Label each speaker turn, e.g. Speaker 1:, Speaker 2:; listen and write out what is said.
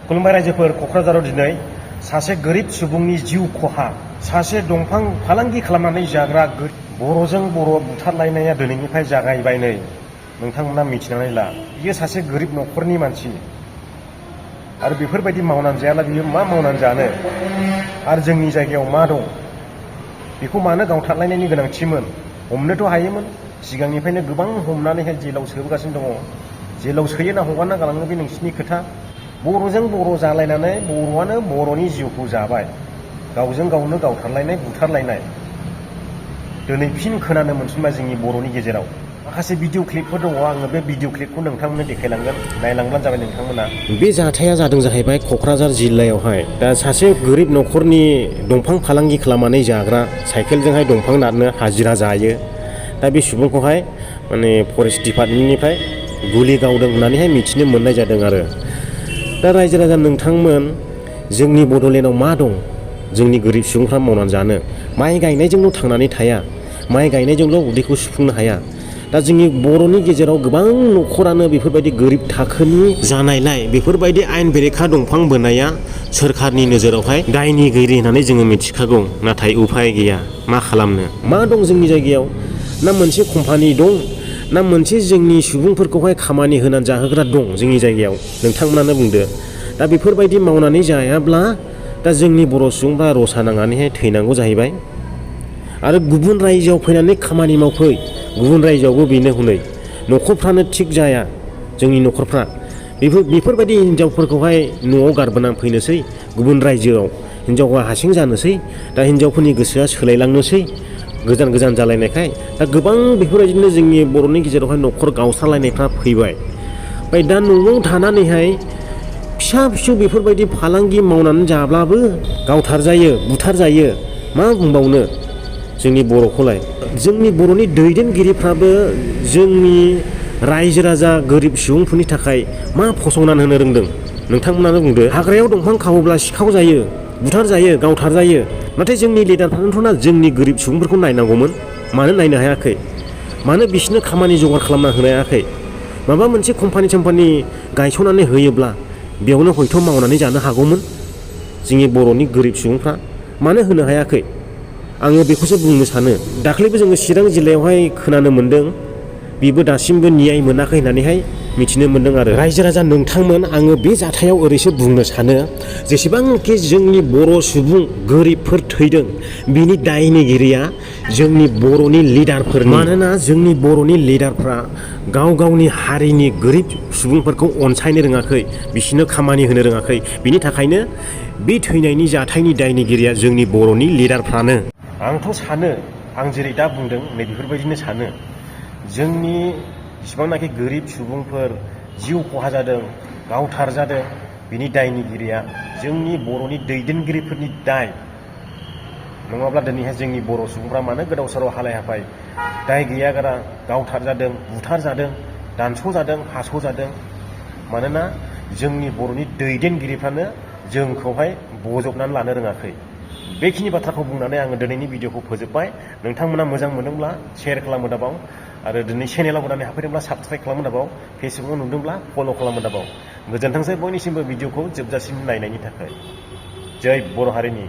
Speaker 1: खुलुमबाय रायजोफोर, क'क्राझाराव दिनै सासे गोरिब सुबुंनि जिउ खहा, सासे दंफां फालांगि खालामनानै जाग्रा बर'जों बर' बुथारलायनाया दिनैनिफ्राय जागायबाय। नै नोंथांमोना मिथिनानै ला, बियो सासे गोरिब न'खरनि मानसि आरो बेफोरबायदि मावनानै जायाला बियो मा मावनानै जानो? आरो जोंनि जायगायाव मा दं? बेखौ मानो गावथारलायनायनि गोनांथिमोन? हमनोथ' हायोमोन। सिगांनिफ्रायनो गोबां हमनानैहाय जेलाव सोबोगासिनो दङ। जेलाव सोयोना हगारना गालाङो बे नोंसिनि खोथा। बर'जों बर' जालायनानै बर'आनो बर'नि जिउखौ जाबाय। गावजों गावनो गावथारलायनाय, बुथारलायनाय दिनै फिन खोनानो मोनफिनबाय जोंनि बर'नि गेजेराव। माखासे भिडिअ क्लिपफोर दङ, आङो बे भिडिअ क्लिपखौ नोंथांमोननो देखायलांगोन, नायलांब्लानो जाबाय नोंथांमोना। बे जाथाया जादों जाहैबाय क'क्राझार जिल्लायावहाय। दा सासे गोरिब न'खरनि दंफां फालांगि खालामनानै जाग्रा, साइकेलजोंहाय दंफां दाननो हाजिरा जायो। दा बे सुबुंखौहाय माने फरेस्ट डिपार्टमेन्टनिफ्राय गुलि गावदों होननानैहाय मिथिनो मोननाय जादों आरो। दा रायजो राजा नोंथांमोन, जोंनि बड'लेण्डआव मा दं? जोंनि गोरिब सुबुंफ्रा मावनानै जानो। माइ गायनायजोंल' थांनानै थाया, माइ गायनायजोंल' उदैखौ सुफुंनो हाया। दा जोंनि बर'नि गेजेराव गोबां न'खरानो बेफोरबायदि गोरिब थाखोनि जानायलाय बेफोरबायदि आयेन बेरेखा दंफां बोनाया सोरखारनि नोजोरावहाय दायनिगिरि होननानै जोङो मिथिखागौ। नाथाय उफाय गैया, मा खालामनो। मा दं जोंनि जायगायाव? ना मोनसे कम्पानि दं, ना मोनसे जोंनि सुबुंफोरखौहाय खामानि होनानै जाहोग्रा दं जोंनि जायगायाव? नोंथांमोनानो बुंदो। दा बेफोरबायदि मावनानै जायाब्ला दा जोंनि बर' सुबुंफ्रा रसा नांनानैहाय थैनांगौ जाहैबाय। आरो गुबुन रायजोआव फैनानै खामानि मावफै। गुबुन रायजोआवबो बेनो हनै न'खरफ्रानो थिग जाया। जोंनि न'खरफ्रा बेफोरबायदि हिनजावफोरखौहाय न'आव गारबोनानै फैनोसै, गुबुन रायजोआव हिनजावा हारसिं जानोसै। दा हिनजावफोरनि गोसोआ सोलायलांनोसै गोजान गोजान जालायनायखाय। दा गोबां बेफोरबायदिनो जोंनि बर'नि गेजेरावहाय न'खर गावस्रालायनायफ्रा फैबाय। ओमफ्राय दा न'आव थानानैहाय फिसा फिसौ बेफोरबायदि फालांगि मावनानै जाब्लाबो गावथार जायो, बुथार जायो। मा बुंबावनो जोंनि बर'खौलाय? जोंनि बर'नि दैदेनगिरिफ्राबो जोंनि रायजो राजा गोरिब सुबुंफोरनि थाखाय मा फसंनानै होनो रोंदों? नोंथांमोनानो बुंदो। हाग्रायाव दंफां खावोब्ला सिखाव जायो, बुथार जायो, गावथार जायो। नाथाय जोंनि लिडारफ्रानोथ'ना जोंनि गोरिब सुबुंफोरखौ नायनांगौमोन। मानो नायनो हायाखै? मानो बिसोरनो खामानि जगार खालामना होनो हायाखै? माबा मोनसे कम्पानि गायसननानै होयोब्ला बेयावनो हयथ' मावनानै जानो हागौमोन जोंनि बर'नि गोरिब सुबुंफ्रा। मानो होनो हायाखै? आङो बेखौसो बुंनो सानो। दाख्लैबो जोङो चिरां जिल्लायावहाय खोनानो मोन्दों, बेबो दासिमबो न्याय मोनाखै होननानैहाय मिथिनो मोन्दों आरो। रायजो राजा नोंथांमोन, आङो बे जाथायाव ओरैसो बुंनो सानो, जेसेबांखि जोंनि बर' सुबुं गोरिबफोर थैदों, बिनि दायनिगिरिया जोंनि बर'नि लिडारफोर। मानोना जोंनि बर'नि लिडारफ्रा गाव गावनि हारिनि गोरिब सुबुंफोरखौ अनसायनो रोङाखै, बिसोरनो खामानि होनो रोङाखै। बिनि थाखायनो बे थैनायनि जाथायनि दायनिगिरिया जोंनि बर'नि लिडारफ्रानो। आंथ' सानो, आं जेरै दा बुंदों नै बेफोरबायदिनो सानो। जोंनि जेसेबांनाखि गोरिब सुबुंफोर जिउ खहा जादों, गावथार जादों, बिनि दायनिगिरिया जोंनि बर'नि दैदेनगिरिफोरनि दाय। नङाब्ला दिनैहाय जोंनि बर' सुबुंफ्रा मानो गोदाव सोराव हालाय हाफाय दाय गैयागारा गावथार जादों, बुथार जादों, दानस' जादों, हास' जादों? मानोना जोंनि बर'नि दैदेनगिरिफ्रानो जोंखौहाय बजबनानै लानो रोङाखै। बेखिनि बाथ्राखौ बुंनानै आङो दिनैनि भिडिअखौ फोजोबबाय। नोंथांमोना मोजां मोनदोंब्ला शेयार खालामनो दाबाव, आरो दिनै चेनेलाव गोदानै हाबफैदोंब्ला साबस्क्राइब खालामनो दाबाव, फेसबुकाव नुदोंब्ला फल' खालामनो दाबाव। गोजोनथोंसै बयनिसिमबो भिडिअखौ जोबजासिम नायनायनि थाखाय। जय बर' हारिनि।